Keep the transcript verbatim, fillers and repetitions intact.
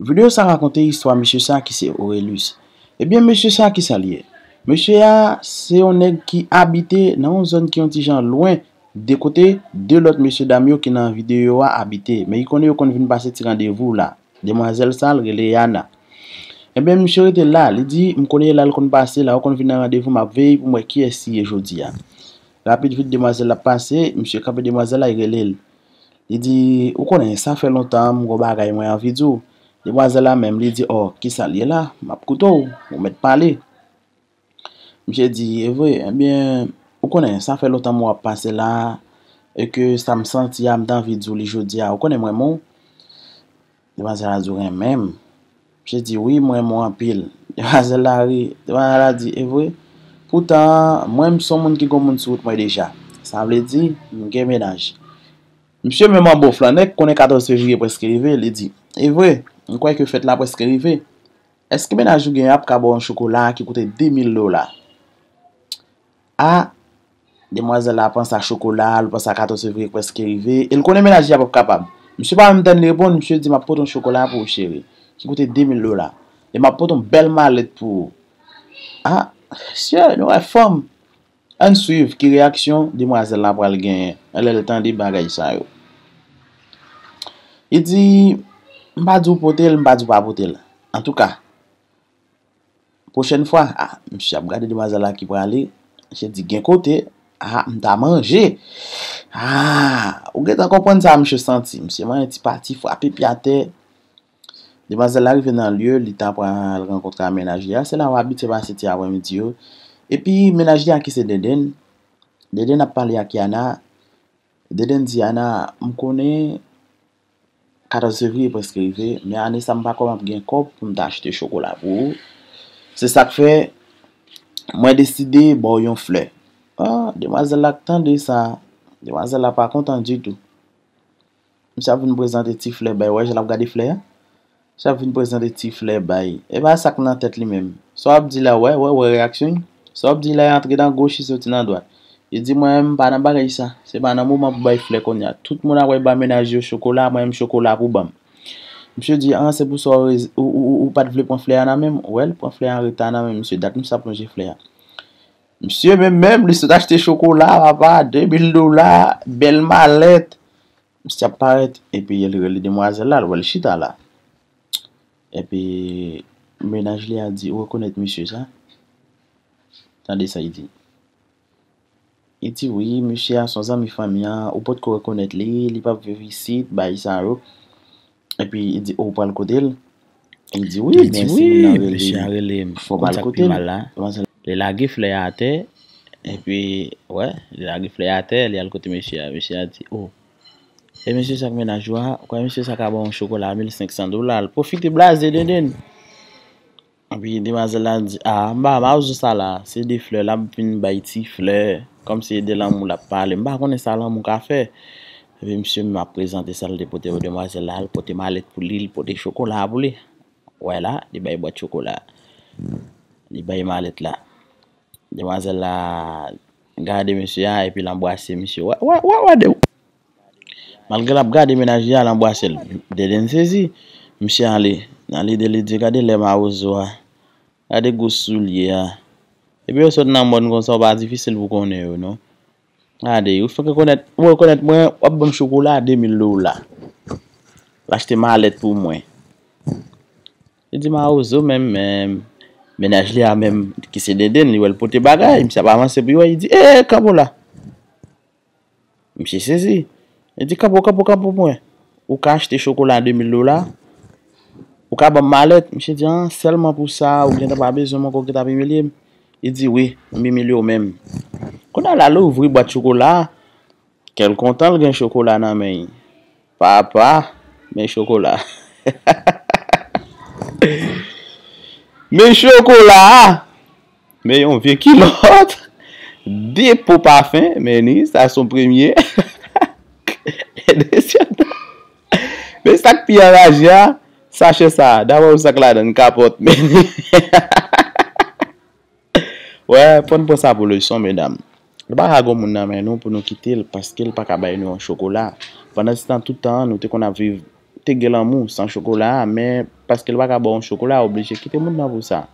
Videyo sa rakonte istwa mesye sa ki se Orelus. Ebyen, mesye sa, kisa l ye? Mesye a se yon nèg ki abite nan yon zòn ki yon ti jan lwen de kote de lòt mesye dam yo ki nan videyo a abite. Men li konnen yo konn vin pase ti randevou la. Demwazèl sa, l rele Yana. Ebyen, misye rete la. Li di, "M konnen la l konn pase la, ou konn vin nan randevou, m ap veye pou m wè kiyès li ye jodi a." Rapid vit, demwazèl la ap pase, misye kanpe demwazèl la, li rele l. Li di, "Ou konnen, sa fè lontan, m gon bagay mwen anvi di w." Demwazèl la menm, li di, "Ò, kisa l ye la? M ap koute w, ou mèt pale." Misye di, "E vre, ebyen, ou konnen, sa fè lontan m wè w ap pase la, e ke sa m santi a, m t anvi di w li jodi a. Ou konnen m renmen w?" Demwazèl la di, "Ou renmen m?" Misye di, "Wi, m renmen w anpil." Demwazèl la ri. Demwazèl la di, "E vre? Poutan, mwen, m se yon moun ki gon moun sou wout mwen deja. Sa vle di, m gen mennaj." Misye menm anba flannè, konnen katòz fevriye prèske rive, li di, "E vre, m kwè ke fèt la prèske rive. Èske mennaj ou gen an ap ka ba w yon chokola ki koute de mil dola?" A, demwazèl la panse a chokola, l panse a katòz fevriye k prèske rive, e l konnen mennaj li a p ap kapab. Misye pa menm tann li reponn, misye di, "M ap pote yon chokola pou ou, cheri, ki koute de mil dola. E m ap pote yon bèl malèt pou ou." A, mesye, nou wè fanm. Ann swiv ki reyaksyon demwazèl la pral genyen lè l tande bagay sa yo. Li di, "M pa di w pote l, m pa di w pa pote l. Antouka, pwochèn fwa, a, misye ap gade demwazèl la ki prale, misye di, 'Gen kote, a, m ta manje. A, ou gentan konprann sa misye santi.'" Misye manyen ti pati, frape pye atè. Demwazèl la rive nan lye li ta pral rankontre a mennaj li a. Se la yo abitye pase ti aprèmidi yo. Epi mennaj li a ki se Denden. Denden ap pale ak Yana. Deden di Yana, "M konnen katòz fevriye prèske rive, men ane sa m pa kwè m ap gen kòb pou m ta achte chokola pou ou. Se sa k fè mwen deside ba w yon flè." A, demwazèl la k tande sa. Demwazèl la pa kontan ditou. Misye ap vin prezante ti flè bay. Wè jan l ap gade flè a? Misye ap vin prezante ti flè bay. E pa sa k nan tèt li menm. Sa w ap di la, wè, wè, wè reyaksyon l. Sa w ap di la, e antre nan goch, e soti nan dwat. Li di, "Mwen menm, m pa nan bagay sa. Se pa nan moman pou bay flè kounye a. Tout moun ap wè ba mennaj yo chokola, mwen menm chokola pou ban m." Misye di, "An, se pou sa w rez-, ou, ou, ou, ou pa t vle pran flè a nan men m?" Wè, l pran flè a an reta nan men misye. Dat misye ap lonje flè a. Misye menm, menm, li sot achte chokola, papa, de mil dola, bèl malèt. Misye ap parèt, epi li rele demwazèl la, l wè l chita la. Epi, mennaj li a di, "Ou rekonèt misye sa?" Tande sa li di. Li di, "Wi, misye a se yon zanmi fanmi an, ou potko rekonèt li, li p ap viv isit, bagay sa yo." Epi, li di, "O, ou pral kote l?" Li di, "Wi, men si moun nan rele m, fò m al kote l." Li lage flè a atè, epi, wè, li lage flè a atè, li al kote mesye a. Mesye a di, "O, e mesye sa k mennaj ou a, ou kwè mesye sa ka ba w yon chokola mil senk san dola?" L pwofite blaze Denden. Epi demwazèl la di, "A, m pa, m pa bezwen sa la. Se de flè, l ap vin bay ti flè. Kòmsi e de lanmou l ap pale. M pa konnen sa lanmou ka fè." Epi misye menm ap prezante sa l te pote pou demwazèl la. L pote malèt pou li, l pote chokola pou li. Wè la, li bay bwat chokola. Li bay malèt la. Demwazèl la gade mesye a, epi l anbrase misye. Wè, wè, wè, wè, de Malgre l ap gade mennaj li a, l anbrase l. Deden sezi. Misye ale. Nan lide li di, "Gade lè mawozo a. Gade gwo soulye a." Epi yo sot nan mòn konsa, ou pa difisil pou konnen yo, non. Gade, ou fèk rekonèt, ou rekonèt mwen, w ap ban m chokola de mil dola. L achte malèt pou mwen. Li di, "Mawozo menm, menm." Mennaj li a menm, ki se Denden, li wè l pote bagay, misye ap avanse pou l wè, li di, "E, kanpe w la." Misye sezi. Li di, "Kanpe w, kanpe w, kanpe w pou mwen. Ou ka achte chokola de mil dola? Ou ka ban m malèt?" Misye di, "An, sèlman pou sa, ou gentan pa bezwen mwen ankò, ou gentan ap imilye m." Li di, "Wi, m imilye w menm." Kounye a la, l ouvri bwat chokola a. Kè l kontan, l gen chokola nan men l. Papa, men chokola. Men chokola a! Men yon vye kilòt, de po pafen, men ni, sa se yon premye. Dezyèm nan. Men sa k pi anraje a, sachè sa, dapre w sa k ladan l, kapòt, men ni. Wè, fò n pran sa pou leson, medam. Nou pa ka gon moun nan men nou pou nou kite l, paske l pa ka bay nou yon chokola. Pandan se tan, tout tan an, nou te konn ap viv te gen lanmou san chokola a, men paske l pa ka ba w yon chokola, ou oblije kite moun nan pou sa.